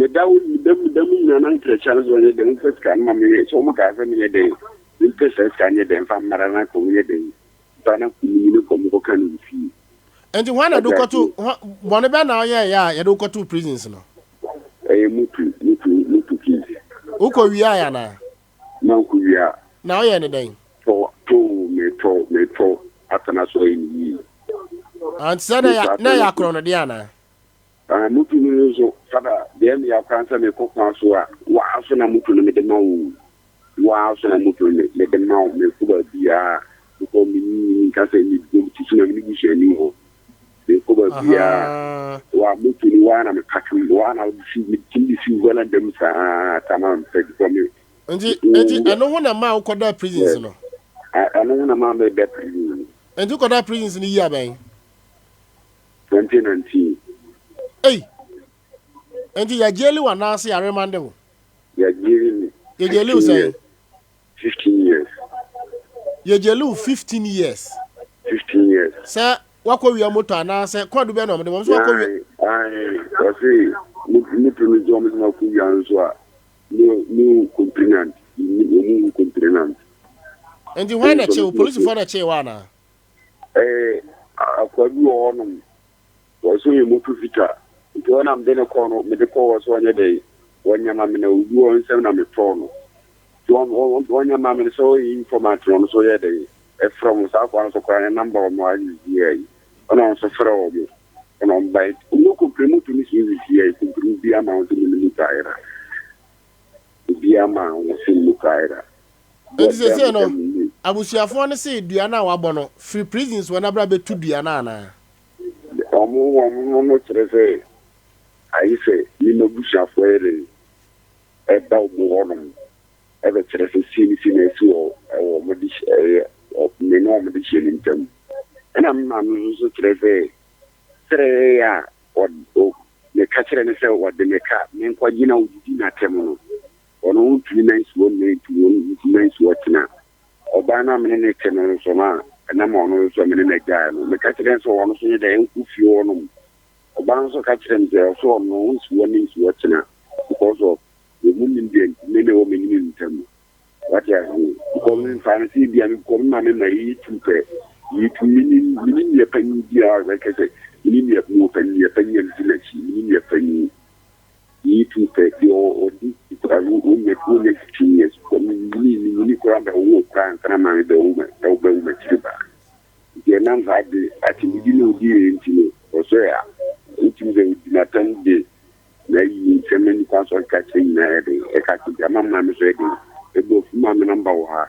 Meda wo meda mu da mu nyinaa na nkyerɛkyerɛ no sɛ ɔnyɛ dɛn mfa sika no ma meyɛ sɛ wɔn kaa sɛ meyɛ dɛn mempɛ saa sika nyɛ dɛn mfa mmara na kɔm yɛ dɛn mfa na menyini kɔm kɔka no wɔ fie. Nti hwan na de wokɔto bɔne bɛn na ɔyɛɛyɛ a yɛde wokɔto prisons no? Ɛyɛ mutu mutu mutu keys. Wokɔ wiae anaa? Mankɔ wia. Na ɔyɛ ne dɛn? Tɔ tɔ metɔ metɔ atena so ayɛ ne yie. Nti sɛ na ɛyɛ akorɔnodeɛ anaa? Ah, moto no nso, Fada, deɛ meya koraa sɛ mekɔ kwan so a, waa so na moto no mede ma wo. Waa so na moto no mede ma wo. Mekɔ baabiara, mekɔ menni nka sɛ mebɔ me ti so na mene busuani hɔ. Mekɔ baabiara, waa moto no waa na mepake, waa na wode si, metumi de si veranda mu saa tama mpɛ because me. Nti, nti ɛno ho na maa wokɔdaa prisons no? Ɛno ho na maa meda prison no. Nti wokɔdaa prisons no yi abɛn? 2019. Ei! Nti yɛgyeli wo anaasɛ yɛaremande wo? Yɛgyeli me. Yɛgyeli wo sɛn? 15 years. Yɛgyeli wo 15 years. 15 years. Sɛ wakɔ wia moto anaasɛ kɔɔdo bɛn na ɔmde wɔn so wakɔ wia. Ayi wɔsi moto no nso wɔn sɛ wakɔ wia nso a no no complainant wɔn mu complainant. Nti hwan na kyew polisifoɔ na kyew wa anaa? Ɛɛ, akoa bi wɔ hɔnom, wɔse ɔyɛ moto fita, nti hɔ na mede no kɔɔ no, mede kɔɔ hɔ sɛ ɔnyɛ dɛn, ɔnyɛ ma me na obi wɔ nsɛm na metɔɔ no. Nti ɔnyɛ ma me no sɛ ɔyɛ informant no, ɔno nso ɔyɛ dɛn, ɛfrɛ wɔn, saa akoa no nso koraa ne number wɔ me hɔ sisi yi, ɛna ɔno nso frɛ wɔn, ɛna wɔn bae. Ɔno kɔmpire moto no si hɔ sisi yi, kɔmpire obiara ma wɔn sɛ mo ne moto ayera. Obiara ma wɔn sɛ moto ayera. Enti seesei no, abusuafoɔ no se dua no a wabɔ no, firi prisons hɔ na bra bɛtu dua no anaa? Wɔn wɔn no kyerɛ sɛ ayɛ sɛ me m'abusuafoɔ yɛ dɛn ɛba wɔn hɔnom ɛbɛkyerɛ sɛ sei ne sei na asi wɔ ɛwɔ wɔn de ɛyɛ me ne wɔn de hyɛ ne ntam. Ɛna me maame nso so kyerɛ sɛ sɛdeɛ ɛyɛ a ɔ meka kyerɛ no sɛ ɔde me ka menkɔgye na ɔdidi n'atɛm no. Ɔno ɔntumi nan si hɔ nnɛ nti ɔntumi nan si hɔ kyena. Ɔbaa no a me ne no te no nso no a ɛnam ɔno nso a me ne no agyae no, meka kyerɛɛ no sɛ ɔno nso nyɛ dɛn nkɔ fie hɔnom. Ɔbaa no nso ka kyerɛɛ me sɛ ɔso ɔno ɔnsi hɔ nnɛ nsi hɔ kyena because of wɔn mu nim deɛ nti me ne wɔ me ne no ntam. Wate aseɛ? Because me mfa no sɛ ebia me because me maame ma yɛyɛ tu pɛ. Yɛyɛ tu me ne me ne nua panyin biara bɛka sɛ me ne nua mewɔ panyin nua panyin a medi n'akyi me ne nua panyin. Yi tu pɛ deɛ ɔdi kura no wonya wonya 15 years kɔ menyini menyini koraa bɛ wo koraa ansa na maame bɛ wo bɛ wo m'akyiri ba nti ɛnam saa de akyinnyedi na odi yɛ nti no ɔsɛ a wotumi sɛ odi n'atam de na ayi nsɛm na nipa nso ɔkeka kyerɛ nyinaa yɛ den ɛka kyerɛ nti ama maame so yɛ den ebu afu maame namba wɔ ha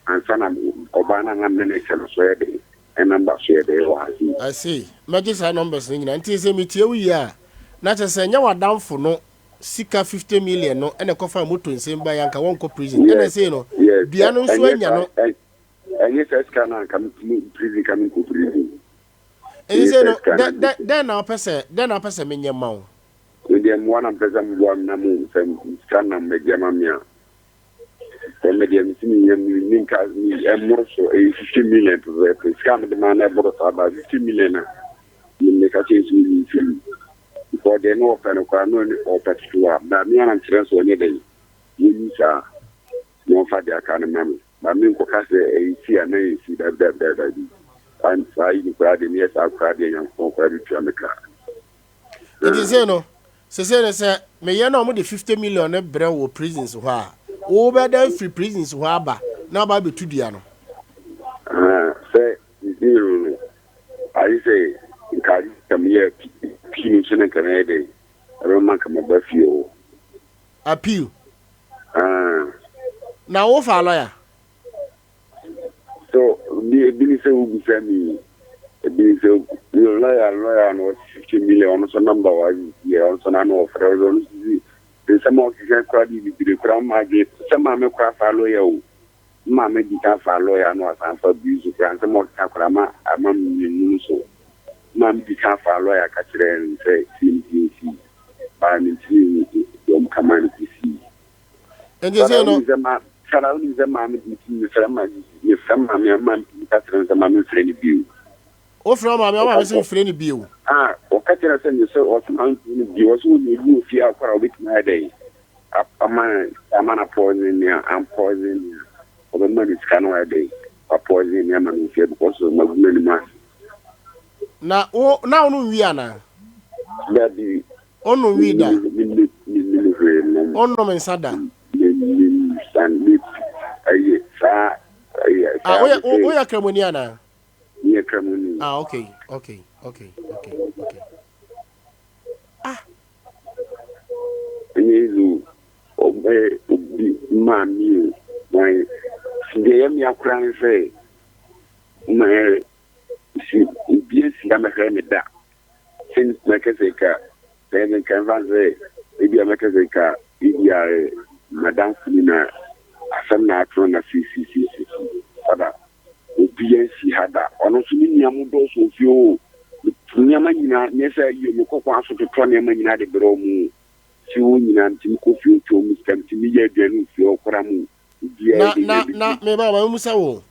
ansa na ɔbaa no anam ne ne kyɛ no so yɛ den ɛnamba so yɛ den wɔ ha sei. I see. Mɛgye saa numbers no nyinaa. Nti sɛ metie wo yie a, na kyerɛ sɛ ɛnyɛ w'adamfo no sika 50 million no na ɛkɔfaa moto nsɛm baeɛ anka wɔnkɔ prison. Ɛna Yes, sei no, yes. dua no nso Ɛnyɛ anya saa, no. ɛnyɛ saa sika no anka me prison ka menkɔ prison. Nti Ɛnyɛ sei saa no, sika no dɛ, anka. dɛ, dɛn na wopɛ sɛ, dɛn na wopɛ sɛ menyɛ ma wo? Me deɛ mmoa na mpɛ sɛ mboa me na mo sɛ sika nam magya ma me a. Sɛ me deɛ mesi me yam me nka ɛmmoro so ɛyɛ 50 million pɛpɛɛpɛ sika a mede maa no ɛboro saa ba 50 million a me meka kyerɛ sɛ ɔnyi mfiri mu because deɛ ne ɔpɛ no koraa na ɔne ɔpɛ ketewa ba me ana nkyerɛ sɛ ɔnyɛ dɛn wɔnyi saa na ɔmfa deɛ aka no ma me ba me nkɔka sɛ ɛyɛ si a na ɛyɛ si dabi dabi dabi dabi saa yi koraa deɛ meyɛ saa koraa deɛ Nyankopɔn koraa bɛtua me ka. Nti sei no, sesei no sɛ meyɛ na wɔde 50 million no brɛ wo wɔ prisons hɔ a, wobɛda afiri prisons hɔ aba na waba abɛtu dua no? Ah, sɛ sesei no no, ayɛ sɛ nka nka meyɛ appeal no nso na nka mɛyɛ dɛn? Ɛbɛma nka maba fie hɔ. Appeal? Ah. Na wofaa lawyer? So bi ebi ne sɛ wobisa mi yi, ebi ne sɛ lɔya lɔya no ɔsi 50 million ɔno nso namba wɔ ayi yɛ ɔno nso n'ano ɔfrɛ ɔno nso si nsɛm a ɔkeka kora de bibire kora mma adwe sɛ maame kora fa lɔya o maame di kan fa lɔya no asan fa bi so kora nsɛm a ɔkeka kora ama ama mmienu so maame di kan fa lɔya ka kyerɛ no sɛ sie ne sie sie baa ne ntumi wɔn kama no kɔsii. Nti sei no. Sara wonim sɛ maame nti mefrɛ ma mefrɛ maame a maame tumi ka kyerɛ no sɛ maame mfrɛ no bio. Wofrɛ wo maame a wo maame sɛ mfrɛ no bio. Ah Wɔka kyerɛ sɛ nyɛ sɛ ɔsoma nsuo no bi ɔsɛ ɔnyɛ obi wɔ fie akora a ɔbɛtumi ayɛ dɛn ama ama no apɔɔzen nea ampɔɔzen nea ɔbɛma no sika no ayɛ dɛn wapɔɔzen nea ama no fie because magu m'anim ase. Na wo na wo no nwi anaa? Dabi. Ɔnnom wii da. Mennim hwee nom. Ɔnnom nsa da. Mennim nsa ne ɛyɛ saa ɛyɛ saa. Ah, woyɛ woyɛ kramoni anaa? Meyɛ kramoni. Ah, okay, okay, okay, okay, okay. Ah. Ɛnyɛ easy o. Ɔbɛ obi maa mi o. Wɔn deɛ ɛyɛ mmea koraa ne sɛ mɛ si obi asi amɛhwɛ me da. Since mɛka sɛ nka sɛ nka mfa no sɛ ebia mɛka sɛ nka ebia madamfo ni na asɛm na ato na sisisisi fada obi ansi ha da ɔno nso ne nua mo dɔɔso ofie o nneɛma nyinaa nyɛ sɛ yɛ mekɔ kwan so totɔ nneɛma nyinaa de brɛ ɔmo fie hɔ nyinaa ntumi kɔ fie otu ɔmo sika ntumi yɛ aduane ofie ɔkora mu. Na na na me ba ma mu sɛ wo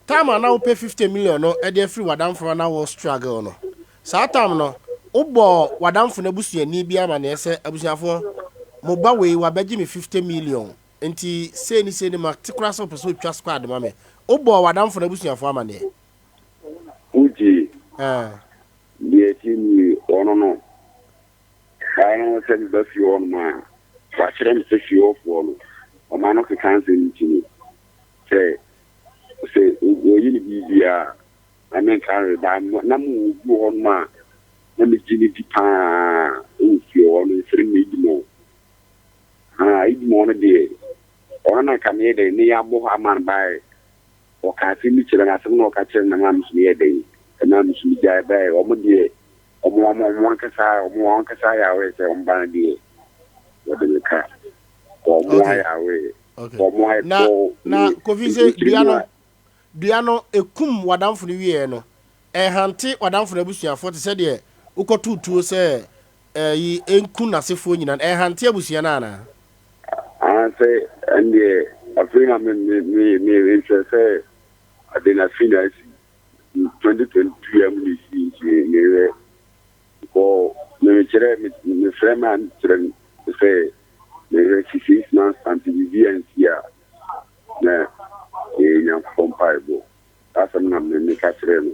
time a na wopɛ 50 million no de afiri w'adamfo no na wo struggle no saa time no wobɔ w'adamfo no abusuani bi amaneɛ sɛ abusuafoɔ mo ba wei wabɛgye me 50 million nti sei ne sei ne ma te koraa sɛ wopɛ sɛ otwa squad ma me wobɔ w'adamfo no abusuafoɔ amaneɛ. Wogye deɛ ɛti ni ɔno no Saa no sɛ meba fie hɔ nom a, wakyerɛ me sɛ fie hɔfoɔ no, wɔn ano keka nsɛm nti no, sɛ sɛ wɔyi no biribiara a, na menka hwee. Ba na mowɔ obi wɔ hɔ nom a, na megye no di paa wɔ fie hɔ no, yɛfrɛ no Edmond. Ah, Edmond no deɛ, ɔno na nka meyɛ dɛn, meyɛ abɔ hɔ ama no baeɛ. Ɔka asɛm bi kyerɛ no, asɛm no a ɔka kyerɛ no na maa me nso meyɛ dɛn, ɛmaa me nso megyae baeɛ. Wɔn deɛ, Wɔn wɔn wɔn ankasa wɔn ankasa ayɛ aware sɛ wɔn ba no deɛ wɔde no ka. Wɔn Okay. ayɛ aware. Okay. Wɔn ayɛ Na kɔ na ne Kofi sɛ nkyiri dua mu no a. dua no ekum w'adamfo no wieɛ no ɛhante w'adamfo no abusuafoɔ te sɛ deɛ wokɔtoo tuo sɛ ɛyi enku n'asefoɔ nyinaa no ɛhante abusua no anaa? Anaasɛ ɛndeɛ afei na me me me me mehwɛ sɛ ade no afei na asi. 2022 yɛ mu na esi nti mehwɛ kɔ mekyerɛ mefrɛ ma kyerɛ no sɛ mehwɛ si 6 months ante biribi ansi a na ɛyɛ Nyankopɔn mpaebɔ asɛm na meka kyerɛ no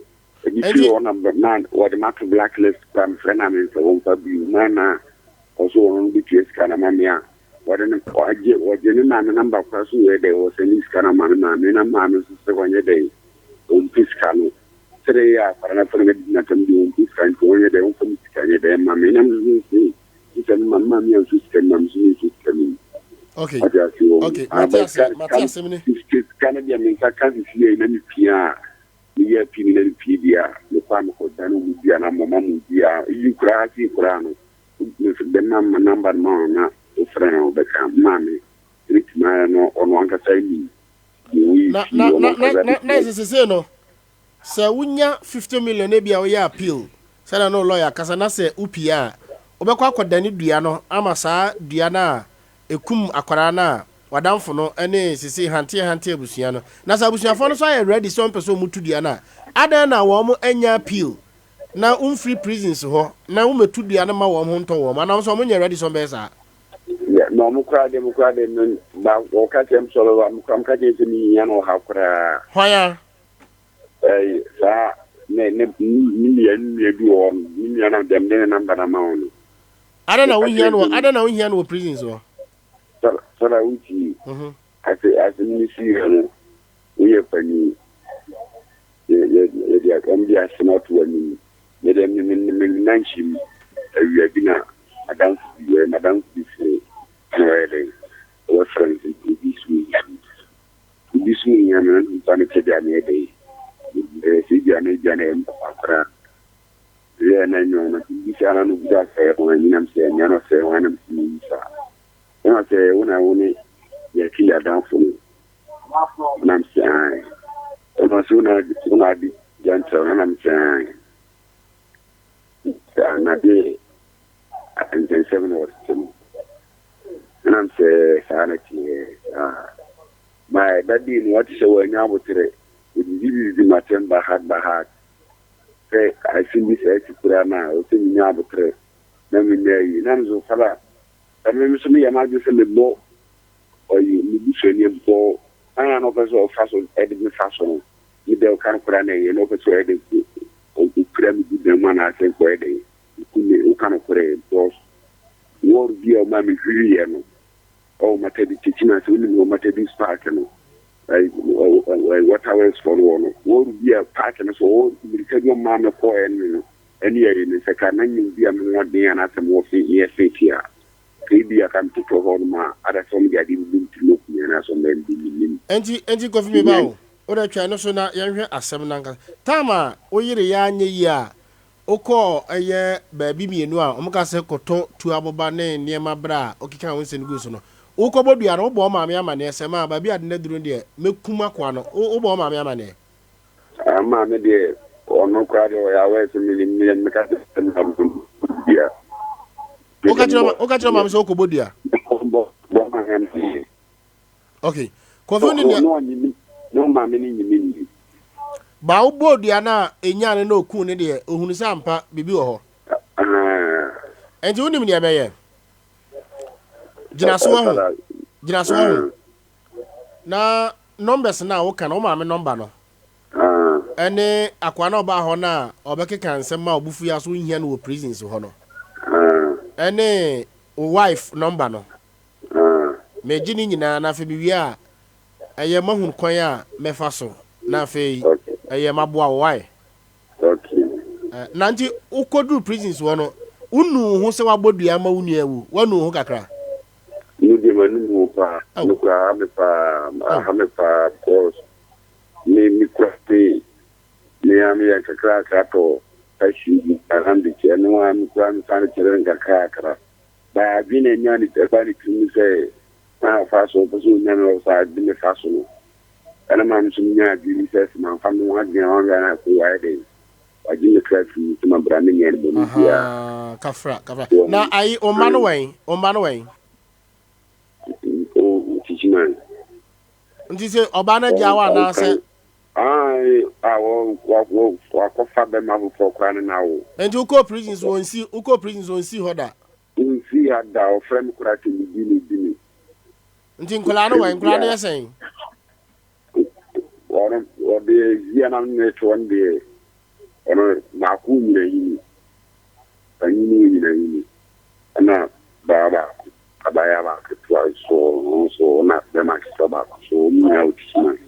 ebi firi Nti hɔ na na wɔde mato blacklist kora mefrɛ na memfɛ wɔmfa bio ma na ɔso ɔno no bɛtua sika no ma me a wɔde no ɔgye wɔgye ne maame namba kora so yɛ dɛ wɔsɛ ne sika no ma ne maame na maame nso sɛ wɔnyɛ dɛ ɔmpɛ sika no sɛdeɛ ɛyɛ a akwadaa no afei na madi n'atam deɛ ɔmpɛ sika nti ɔnyɛ dɛ ɔmfa me sika nyɛ dɛ mma me na me nso sɛ sɛ mma mma me anso sika no ma me nso menso sika no mu okay ɔde ase wɔ mu okay mate aba ase sika mate sika asɛm ne sika sika no deɛ me nsa ka sisi yɛ na mepia a meyɛ api no na mepie deɛ a mekɔ a mekɔ da no mu bi a na mɔma mu bi a yi koraa sei koraa no bɛma ma namba no ma wo na wofrɛ no wobɛka maame ɛbɛtumi ayɛ no ɔno ankasa nim. Na na na na na na ɛsɛ sesei no sɛ wonya 50 million ebi a woyɛ appeal sɛdeɛ na lawyer kasa na sɛ wopie a wobɛkɔ akɔdane dua no ama saa dua no a ɛkum akwadaa no a wadamfo no ne sesei hanteɛ hanteɛ abusua no na sɛ abusuafoɔ no nso ayɛ ready sɛ wɔmpɛ sɛ wɔtu dua no a adɛn na wɔn anya appeal na womfiri prisons hɔ na wommɛtu dua no ma wɔn ho ntɔ wɔn anaa wɔn nso wɔnyɛ ready sɛ wɔbɛyɛ saa. Yeah, na ɔmo koraa deɛ mo koraa deɛ me ba ɔka kyerɛ me sɛ ɔbɛba mo koraa mo ka kyerɛ sɛ mehia no ɔha koraa. Hwan a? Ɛyi saa ne ne ne nua ne nua bi wɔ hɔ no ne nua na deɛ mede ne namba na ma wo no. Adɛn na Ɔka wohia kyerɛ no wɔ sɛ adɛn na wohia no wɔ prisons hɔ? Sɛla wotie ase asɛm no si yɛ no woyɛ panin yɛ yɛ yɛde wɔn de asɛm ato w'anim me deɛ me me me me nankyim awia bi na madamfo bi ɛyɛ madamfo bi firi ɛna ɔyɛ dɛ ɔbɛfrɛ me sɛ obi so hia me obi so hia me na nipa no kyɛ deɛ meyɛ dɛ ɛyɛ sɛ ebia na ebia na ɛyɛ me papa koraa yɛ na nyɛ ɔno nti bisa na no bisa sɛ wɔn anyinam sɛ ɛnyɛ no sɛ wɔn anam sɛ meyi saa ɛna sɛ wo na wo ne yɛtwe adamfo no nam sɛ ae ɛna sɛ wo na wo na ade gyantrɛ no nam sɛ ae sɛ anade nsɛnsɛm na wɔtete mu ɛnam sɛ saa na teɛ saa ma ɛda dii no wɔte sɛ wɔanya aboterɛ wɔdidididi matɛm bahat bahat. Sɛ asɛm bi saa si koraa no a, ɛwɔ sɛ minya aboterɛ na menya ayi. Na me nso, Fada, sɛ me nso meyɛ m'adwene sɛ mebɔ ɔyi me busuani abu kwan a na ɔpɛ sɛ ɔfa so de me fa so no, me dɛ ɔka no koraa na ɛyɛ, na ɔpɛ sɛ ɔyɛ dɛ ɔpira me gu dan mu anaasɛ nka ɔyɛ dɛ ɔku me, woka nokorɛ because wɔɔl bi a ɔma mehwiriiɛ no, Ɔwɔ Matadi Kyekyen ase, wonim hɔ Matadi Park no, Water Works fɔ no wɔ no. Wɔn bi a park no so, ɔwɔ mmirika bi ɔmaa me kɔɔ ɛne no, ɛne ɛyɛ ne sɛ ka na nyɛ obi a me ho ɔden anaasɛ mewɔ fi meyɛ fit a, ka ebi a ka metotɔ hɔ nom a, ada sɛ wɔn de adeɛ bi bɔ me tirim aku me anaasɛ wɔn bɛyɛ me de mennim. Enti, enti Kofi me ba o, wo dɛ twɛn no so na yɛnhwɛ asɛm no ankasa. Time a wo yere yɛ anyɛ yie a, Wokɔɔ ɛyɛ baabi mmienu a wɔka sɛ kɔtɔ tu aboba ne nneɛma berɛ a wokekaa wo nsɛm guu so no. Wokɔbɔ dua no, wobɔ wo maame amaneɛ sɛ, Maa, baabi a ade no aduru no deɛ, mɛkum akoa no. Wo, wobɔ wo maame amaneɛ? Ah, maame deɛ, ɔno koraa deɛ ɔyɛ aware sɛ menim, me deɛ meka kyerɛ no sɛ mekɔbɔ dua. Me Woka deɛ kyerɛ, mebɔ woka kyerɛ wo maame sɛ wokɔbɔ dua? mebɔ bɔ maame amaneɛ. Ok. Kofi wonim deɛ. Na ɔnye me, na ɔmaame no nye me nni. Ba wobɔɔ dua no a ɛnyaa no na ɔkuu no deɛ, ɔhunu sɛ ampa biribi wɔ hɔ. Ɛnti wonim deɛ ɛbɛyɛ? Gyina so wahu. Gyina so wahu. Na numbers no a woka no, wo maame number no, ɛne akoa no a ɔbaa hɔ no a ɔbɛkeka nsɛm ma ɔbo fui a so wohia no wɔ prisons hɔ no, ɛne wo wife number no, Megye ne nyinaa na afei mewie a, ɛyɛ mahunu kwan a mɛfa so na afei ɛyɛ maboa wo why? Na nti wokɔduru prisons hɔ no, wonu wo ho sɛ woabɔ dua ama wo nua awu? Woanu wo ho kakra? Me deɛ manu me ho paa, me kura aha me paa, aha me paa because me me kura me me a meyɛ nkakrakra tɔ taxi bi anaa mede kyɛ ɛno a me kura me san kyerɛ nkakrakra. But adwene a enya ne ɛba ne tirim ne sɛ kwan a ɔfa so ɔpɛ sɛ onya me ɔsa de me fa so no ɛna maa me nso menya adwene bi sɛ sɛ mamfa me ho adwene a wanhwɛ a na afei wayɛ dɛn wagye me kra firi me nsam abere a menyɛɛ no bɔne biara. Ahaa, kafra, kafra. So Na ɔho ayi, wo mma no wɛn? Wo mma no wɛn? O kyikyi man. Nti sɛ ɔbaa no agyaa wo anaasɛ? Ɔnkan. Ae, a wɔ wɔ wɔ wakɔfa bɛma foforɔ koraa ne no awo. Nti wokɔɔ prison so wɔnsi wokɔɔ prison so wɔnsii hɔ da? Ɔnsii ha da, ɔfrɛ me koraa sɛ medi no di me. Nti nkwadaa no Ɔfrɛ wɛn? me Nkwadaa no biara. yɛ sɛn? Ɔno ɔde zia na ne to ɔno deɛ ɔno baako nyina yini, panyin no nyina yini ɛna baa baako. Abaayewa baako ketewa nso ɔno nso ɔna bɛrima ketewa baako so wɔn nyinaa wɔ Kisiman.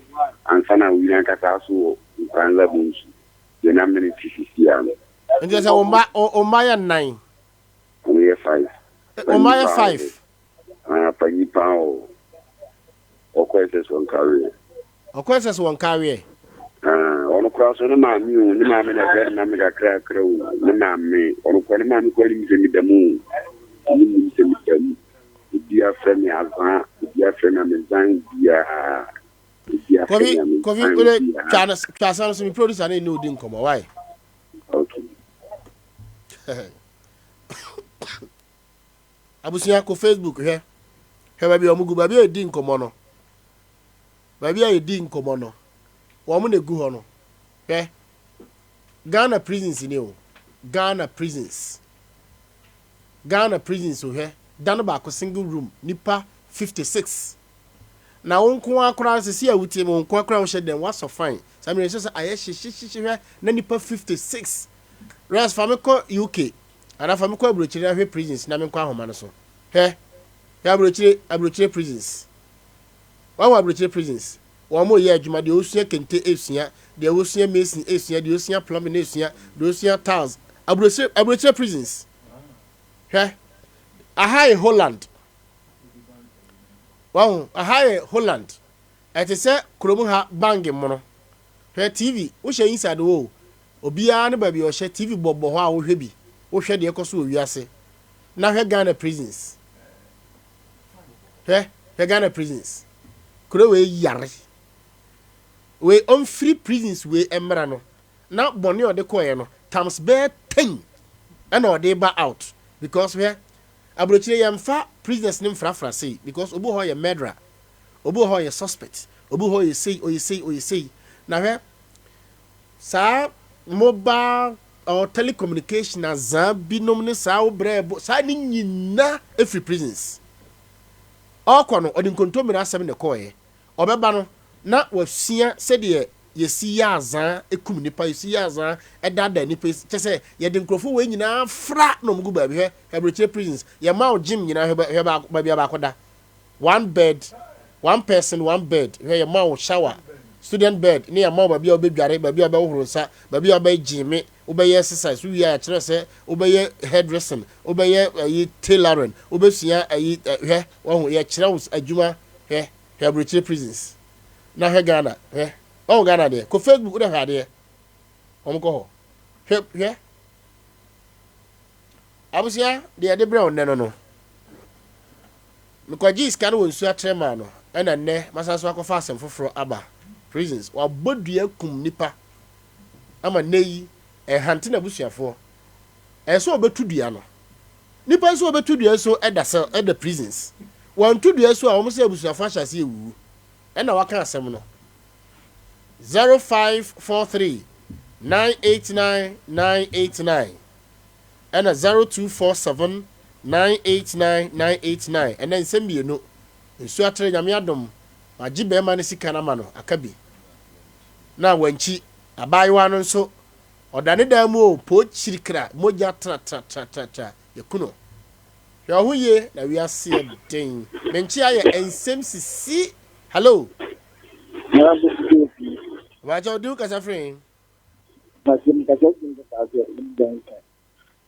Ansa na oyi ankasa nso wɔ Nkoranza Bonsu deɛ na mene te sisi a no. Nti sɛ wo mma wo mma yɛ nnan. Wɔn yɛ five. Wo mma Panyin yɛ paa wɔ five. hɔ. Ah panyin paa wɔ hɔ. Ɔkɔ SS wɔ Nkareɛ. Ɔkɔ SS wɔ Nkareɛ. Ah, ɔno koraa so ne maame o, ne maame na ɛhwɛ ne maame kakrakra o, ne maame, ɔno koraa ne maame koraa nim sɛ meda mu o, ɔno nim sɛ meda mu. Obi afrɛ me azaa, obi afrɛ me amezan biara, obi afrɛ Kofi, me amezan Kofi, wode biara. twa no twa asɛm no so, me producer ne ne odi nkɔmmɔ, why? Okay. Abusua, kɔ Facebook hwɛ, hwɛ baabi a wɔn gu, baabi a yɛdi nkɔmmɔ no. Baabi a yɛdi nkɔmmɔ no, wɔn na egu hɔ no. Hwɛ, Ghana prisons ni o. Ghana prisons. Ghana prisons o hwɛ, dan baako single room, nipa 56. Na wo nko ara koraa sisi a wotie me, wo nko ara koraa wohyɛ dɛm, woasɔ fine. Saa mmerɛ sɛ sɛ ayɛ hyehyehye hwɛ na nipa 56. Ras fa me kɔ UK anaa fa me kɔ aburokyire na hwɛ prisons na menkɔ ahoma no so. Hwɛ, hwɛ aburokyire, aburokyire prisons. Wahu aburokyire prisons? Wɔn reyɛ adwuma, deɛ ɔresua kente resua, deɛ ɔresua mason resua, deɛ ɔresua plumbing resua, deɛ ɔresua tiles. Aburokyire, aburokyire prisons. Hwɛ, aha yɛ Holland. Wahu, aha yɛ Holland. Ɛte sɛ kurom ha bange mono. Hwɛ TV, wohyɛ inside hɔ o. Obiara ne baabi a ɔhyɛ, TV bɔ bɔ hɔ a wohwɛ bi. Wohwɛ deɛ ɛkɔ so wɔ wiase. Na hwɛ Ghana prisons. Hwɛ, hwɛ Ghana prisons. Kuro wei yare. Wei ɔmfiri prisons wei mmra no, na bɔne a ɔde kɔeɛ no, times bɛyɛ ten ɛna ɔde ba out. Because hwɛ, aburokyire yɛmfa prisoners no mfrafra sei because obi wɔ hɔ ɔyɛ murderer, obi wɔ hɔ ɔyɛ suspect, obi wɔ hɔ ɔyɛ sei, ɔyɛ sei, ɔyɛ sei. Na hwɛ, saa mobile or telecommunication azaa binom ne saa wo brɛ bo saa ne nyina ɛfiri prisons. Ɔkɔ no, ɔde nkontommire asɛm na ɛkɔɔeɛ. Ɔbɛba no na wasua sɛdeɛ yɛsi yɛ azaa kum nipa, yɛsi yɛ azaa ɛdaadaa nipa. Kyɛ sɛ yɛde nkurɔfoɔ wei nyinaa fra na ɔmo gu baabi. Hwɛ aburokyire prisons, yɛma wo gym nyinaa. Hwɛ, hwɛ baako, baabi a baako da, one bed, one person, one bed. Hwɛ, yɛma wo shower, student bed ne yɛma wo baabi a wobɛdware, baabi a wobɛhohoro nsa, baabi a wobɛgyime, wobɛyɛ exercise. Wowie a, yɛkyerɛ sɛ wobɛyɛ hairdressing, wobɛyɛ ayi tailoring, wobɛsua ayi. Hwɛ, wɔho yɛkyerɛ wo adwuma. Hwɛ, hwɛ aburokyire prisons na hwɛ Ghana. Hwɛ, ɔwɔ Ghana deɛ, kɔ Facebook wode hwɛ adeɛ, wɔn kɔ hɔ. Hwɛ, hwɛ abusua deɛ yɛde brɛ wo nnɛ no, mekɔgye sika no wɔ nsuo atrɛ maa no, ɛna nnɛ masan so akɔfa asɛm foforɔ aba. Prisons wabɔ dua kum nipa ama nnɛ yi ɛhante n'abusuafoɔ. Ɛyɛ sɛ ɔbɛtu dua no, nipa nso ɔbɛtu dua nso ɛda sɛ ɛda prisons. Wɔntu dua so a, wɔn sɛ abusuafoɔ ahyɛ ase ewuwu. Ɛna waka asɛm no 0543 989 989 ɛna 0247 989 989. Ɛnɛ nsɛm mmienu nsuo atere. Nyame adom, wagye bɛrima no sika no ama no aka bi na wankyi abaayewa no nso ɔda ne dan mu o po kyirikira mogya tratratratratra yɛku no. Hwɛ ɔho yie na wiase yɛ den. Menkye ayɛ nsɛm sisi. Hello. Wakyɛ odi wo kasa firi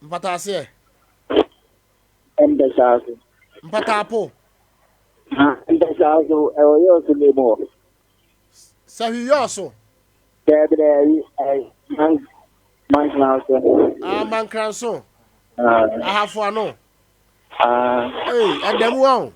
mpataaseɛ. Mpɛsaaso. Mpataapo. Mpɛsaaso ɛwɔ yɛ ɔso ne mu hɔ. Sahwi yɔɔ so. Daabi, daabi, ɛyɛ Mankranso. Ah, Mankranso. Ahafo ano. Ee, ɛdɛm wa o.